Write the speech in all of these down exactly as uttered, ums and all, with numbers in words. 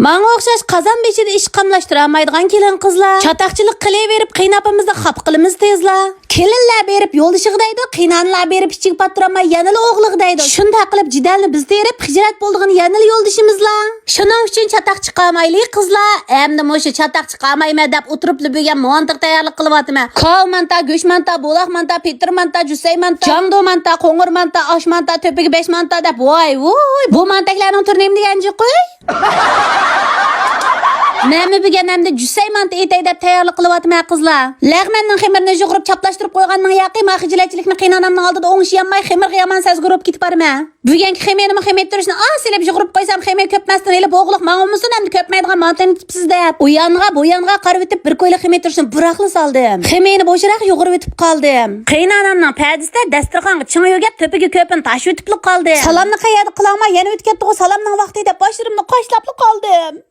ماڭا ئوخشاش قازان بېشىدا ئىش قاملاشتۇرالمايدىغان كېلىن قىزلار. چاتاقچىلىق قىلىۋېرىپ قىيناپىمىزنى خاپا قىلىمىز تېزلا. كېلىنلەر بېرىپ يولدىشىغا دەيدۇ، قىينانىلار بېرىپ ئىچىگە پاتتۇرالماي يەنىلا ئوغلىغا دەيدۇ. شۇنداق قىلىپ جېدەلنى بىز تېرىپ خىجالەت بولىدىغىنى يەنىلا يولدىشىمىزلا. شۇنىڭ ئۈچۈن چاتاق چىقارمايلى قىزلار. ئەمدى مۇشۇ چاتاق چىقارمايمەن دەپ ئولتۇرۇپلا بۈگۈن مانتا تەييارلىق قىلىۋاتىمەن. كاۋا مانتا، گۆش مانتا، بۇلاق مانتا، پېتىر مانتا، جۈسەي مانتا، جاڭدۇ مانتا، قوڭۇر مانتا، ئاش مانتا، تۆپىگە بەش مانتا دەپ، ۋاي ۋۇي، بۇ مانتەكلەرنىڭ تۈرى نېمە دېگەن جۇقۇي؟ مەنمۇ بۈگۈن ئەمدى جۈسەي مانتا ئېتەي دەپ تەييارلىق قىلىۋاتىمەن قىزلار. لەغمەننىڭ خېمىرىنى يۇغۇرۇپ چاپلاشتۇرۇپ قويغاننىڭ ياقى، ما خىجىلەتچىلىكنى قېيىنئانامنىڭ ئالدىدا ئوڭشىيالماي خېمىرغا يامان سەزگۈر بولۇپ كېتىپ بارىمەن. بۈگۈنكى خېمىرنىمۇ خېمىر تۈرۈشنى ئاز سېلىپ يۇغۇرۇپ قويسام، خېمىر كۆپمەستىن ھېلى بوغۇقلۇق ماڭا بولمىسۇن، ئەمدى كۆپمەيدىغان مانتىنى ئېتىپسىز دەپ. ئۇ يانغا، بۇ يانغا قارىۋېتىپ بىر كويلا خېمىر تۈرۈشنى بىراقلا سالدىم. خېمىرنى بوشراق يۇغۇرۇۋېتىپ قالدىم. قېيىنئانامنىڭ پەدىسىدە دەستىرخانغا چىڭ يۆگەپ تۆپىگە كۆپۈنى تاشلىۋېتىپلا قالدىم. سالامنى قەيەردە قىلاڭما، يەنە ئۆتۈپ كەتتىغۇ سالامنىڭ ۋاقتى دەپ باشلىرىمنى قاشلاپلا قالدىم.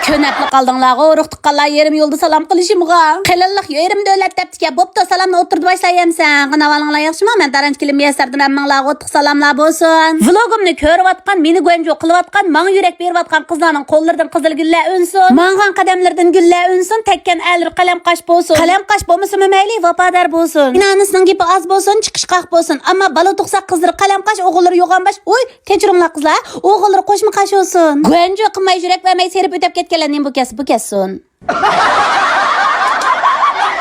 كۆنەپلا قالدىڭلارغۇ، ئۇرۇق تۇغقانلار يېرىم يولدا سالام قىلىشىمغا. قېلىنلىق يېرىم دۆلەت دەپتىكەن، بوپتۇ، سالامنى ئوتتۇرىدا باشلايەمسەن. قېنى ئەھۋالىڭلار ياخشىمۇ؟ مەن تارانچى كېلىن مۇيەسسەردىن ھەممىڭلارغا ئوتلۇق سالاملار بولسۇن. ۋلوگۇمنى كۆرۈۋاتقان، مېنى گۇەنجۇ قىلىۋاتقان، ماڭا يۈرەك بېرىۋاتقان قىزلارنىڭ قوللىرىدىن قىزىل گۈللەر ئۈنسۇن. ماڭغان قەدەملىرىدىن گۈللەر ئۈنسۇن، تەگكەن ئەرلىرى قەلەم قاش بولسۇن. قەلەم قاش بولمىسىمۇ مەيلى، ۋاپادار بولسۇن. ئانا-ئانىسىنىڭ گېپى ئاز بولسۇن، چىقىشقاق بولسۇن. ئەمما بالا تۇغسا قىزلىرى قەلەم قاش، ئوغۇللىرى يوغان باش. ئۇي، كەچۈرۈڭلار قىزلار، ئوغۇللىرى قوشما قاش بولسۇن. گۇەنجۇ قىلماي، يۈرەك بەرمەي سېرىپ ئۆتۈپ كەتكەنلەر نېمە بۇ كەس، بۇ كەسسۇن.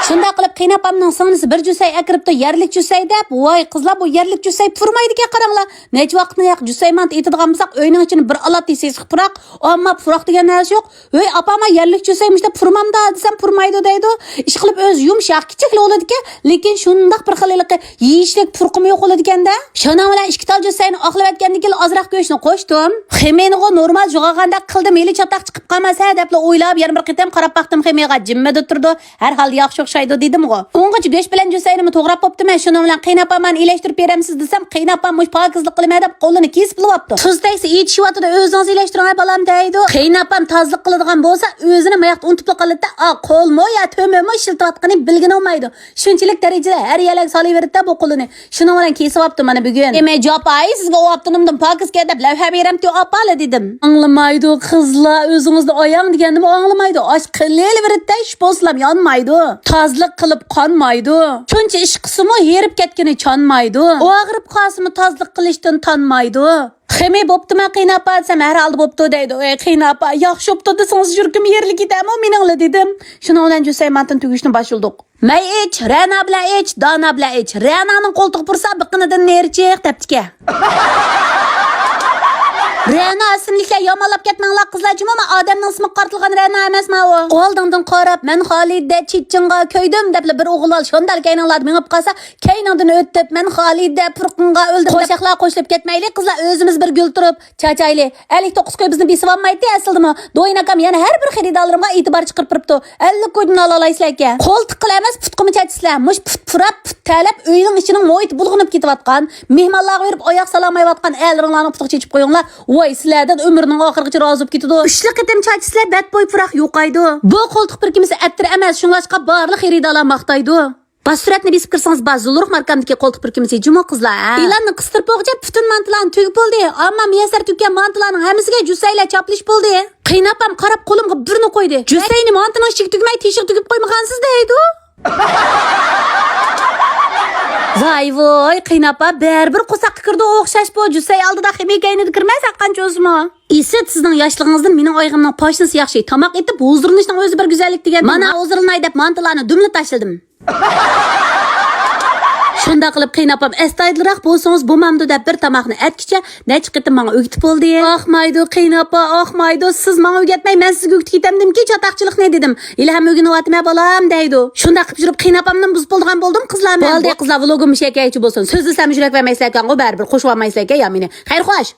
شۇنداق قىلىپ قېيىنئاپامنىڭ سىڭلىسى بىر جۈسەي ئەكىرىپتۇ، يەرلىك جۈسەي دەپ. ۋاي قىزلار، بۇ يەرلىك جۈسەي پۇرىمايدىكەن قاراڭلار. نەچچە ۋاقىتتىن ياق جۈسەي مانتا ئېتىدىغان بولساق، ئۆينىڭ ئىچىنى بىر ئالاتتى سېسىق پۇراق. ئەمما پۇراق دېگەن نەرسە يوق. ھۆي ئاپا، ما يەرلىك جۈسەي مۇشۇنداق پۇرىمامدا دېسەم، پۇرىمايدۇ دەيدۇ. ئىشقىلىپ ئۆزى يۇمشاق، كىچىكلا بولىدىكەن، لېكىن شۇنداق بىر خىل ھېلىقى يېيىشلىك پۇرىقىمۇ يوق بولىدىكەندە. شۇنىڭ بىلەن ئىككى تال جۈسەينى ئاقلىۋەتكەندىن كېيىن ئازراق گۆشنى قوشتۇم. خېمىرنىغۇ نورمال جۇغاغاندەك قىلدىم، ھېلى چاتاق چىقىپ قالماس ھە دەپلا ئويلاپ يەنە بىر قېتىم قاراپ باقتىم خېمىرغا، جىممىدە تۇرىدۇ. ھەر ھالدا ياخشى ئوخشايدۇ دېدىمغۇ. ئۇنغىچە گۆش بىلەن جۈسەينىمۇ توغراپ بوپتىمەن، شۇنىڭ بىلەن قېيىنئاپامنى ئىلەشتۈرۈپ بېرەمسىز دېسەم، قېيىنئاپام مۇشۇ پاكىزلىق قىلىمەن دەپ قولىنى كېسىپلا بوپتۇ. تۇز تەگسە ئېچىشىۋاتىدۇ، ئۆزىڭىز ئىلەشتۈرۈڭ ھە بالام دەيدۇ. قېيىنئاپام تازىلىق قىلىدىغان بولسا ئۆزىنى ماياقتا ئۇنتۇپلا قالىدىدە، ئا قولمۇ يا تۆمۈرمۇ ئىشلىتىۋاتقىنى بىلگىنى بولمايدۇ. شۇنچىلىك دەرىجىدە ھەر يەرلەرگە سالىۋېرىدىدە بۇ قولىنى. شۇنىڭ بىلەن كېسىۋاپتۇ مانا بۈگۈن. ئېمە جاپايى سىزگە ئۇ ئاپتونومدىن پاكىز كەل دەپ لەۋھە بېرەمتى ئاپالە دېدىم. ئاڭلىمايدۇ قىزلار، ئۆزىڭىزنى ئاياڭ دېگەندىمۇ ئاڭلىمايدۇ. ئاش قىلىۋېرىدىدە ئىش بولسىلام يانمايدۇ. تازىلىق قىلىپ قانمايدۇ. شۇنچە ئىش قىلسىمۇ ھېرىپ كەتكىنى چانمايدۇ. ئاغرىپ قالسىمۇ تازىلىق قىلىشتىن تانمايدۇ. خېمىر بوپتۇما قېيىنئاپا دېسەم، ھەر ھالدا بوپتۇ دەيدۇ. ئەي قېيىنئاپا، ياخشى بوپتۇ دېسىڭىز يۈرىكىم يېرىلىپ كېتەمۇ مېنىڭلا دېدىم. شۇنىڭ بىلەن جۈسەي مانتىنى تۈگۈشنى باشلىدۇق. مەي ئىچ، رەنا بىلەن ئىچ، دانا بىلەن ئىچ. رەنانىڭ قولتۇقى پۇرسا بېقىنىدىن نېرى چىق دەپتىكەن. رەنا ئىسىملىكلەر يامانلاپ كەتمەڭلار قىزلار، جۇمۇ ما ئادەمنىڭ ئىسمىغا قارىتىلغان رەنا ئەمەسما ئۇ. ئالدىڭدىن قاراپ، مەن خالىدە چېچىڭغا كۆيدۈم دەپلا بىر ئوغۇل بالا شۇنداق كەينىڭلاردا مېڭىپ قالسا، كەينىڭدىن ئۆتۈپ، مەن خالىدە پۇرقۇڭغا ئۆلدۈم دەپ قوشاقلار قوشۇلۇپ كەتمەيلى قىزلار، ئۆزىمىز بىر گۈل تۇرۇپ چاچايلى. ئەللىك توققۇز كوي بىزنى بېسىۋالمايتتى ئەسلىدىمۇ. دويۇن ئاكام يەنە ھەر بىر خېرىدارلىرىمغا ئېتىبار چىقىرىپ بېرىپتۇ. ئەللىك كويدىن ئالالايسىلەركەن. قولتۇققىلا ئەمەس، پۇتقىمۇ چاچىسىلەر. مۇشۇ پۇت پۇراپ، پۇت تەلەپ، ئۆينىڭ ئىچىنىڭ مۇھىتى بۇلغىنىپ كېتىۋاتقان، مېھمانلارغا بېرىپ ئاياغ سالالمايۋاتقان ئەرلىرىڭلارنىڭ پۇتىغا چېچىپ قويۇڭلار. ۋاي، سىلەردىن ئۆمرىنىڭ ئاخىرىغىچە رازى بولۇپ كېتىدۇ. ئۈچلا قېتىم چاچىسىلەر، بەت بوي پۇراق يوقايدۇ. بۇ قولتۇق پۈركىمىسى ئەتىر ئەمەس، شۇڭلاشقا بارلىق خېرىدارلار ماختايدۇ. باش سۈرەتنى بېسىپ كىرسىڭىز بار، زۇلرۇخ ماركامدىكى قولتۇق پۈركىمىسى جۇمۇ قىزلار، ھە. ئېلاننى قىستۇرۇپ بولغۇچە پۈتۈن مانتىلارنى تۈگۈپ بولدى. ئامما مۇيەسسەر تۈگكەن مانتىلارنىڭ ھەممىسىگە جۈسەيلەر چاپلىشىپ بولدى. قېيىنئاپام قاراپ قولۇمغا بىرنى قويدى. جۈسەينى مانتىنىڭ ئىچىگە تۈگمەي تېشىغا تۈگۈپ قويمىغانسىز دەيدۇ. ۋاي ۋوي، قېيىنئاپا بەرىبىر قورساققا كىرىدۇ ئوخشاش بۇ. جۈسەي ئالدىدا خېمىر كەينىدە كىرمەس ھەققانچە ئۆزىمۇ. ئىسىت، سىزنىڭ ياشلىقىڭىزدىن مېنىڭ ئايىغىمنىڭ پاشنىسى ياخشى. تاماق ئېتىپ ھۇزۇرلىنىشنىڭ ئۆزى بىر گۈزەللىك دېگەن. مانا ھۇزۇرلىناي دەپ مانتىلارنى دۈملا تاشلىدىم. شۇنداق قىلىپ قېيىنئاپام ئەستايىدىلراق بولسىڭىز بولمامدۇ دەپ بىر تاماقنى ئەتكىچە نەچچە قېتىم ماڭا ئۆگىتىپ بولدى. ئاقمايدۇ قېيىنئاپا، ئاقمايدۇ. سىز ماڭا ئۆگەتمەي مەن سىزگە ئۆگىتىپ كېتەمدىمكى چاتاقچىلىقنى دېدىم. ھېلىھەم ئۆگىنىۋاتىمەن بالام دەيدۇ. شۇنداق قىلىپ يۈرۈپ قېيىنئاپامدىن بۇزۇپ بولىدىغان بولدۇم قىزلار مەن. بولدى قىزلار، ۋلوگۇم مۇشۇ يەرگىچە بولسۇن. سۆزلىسەم يۈرەك بەرمەيسىلەركەنغۇ، بەرىبىر قوشۇۋالمايسىلەركەن يا مېنى. خەير خوش.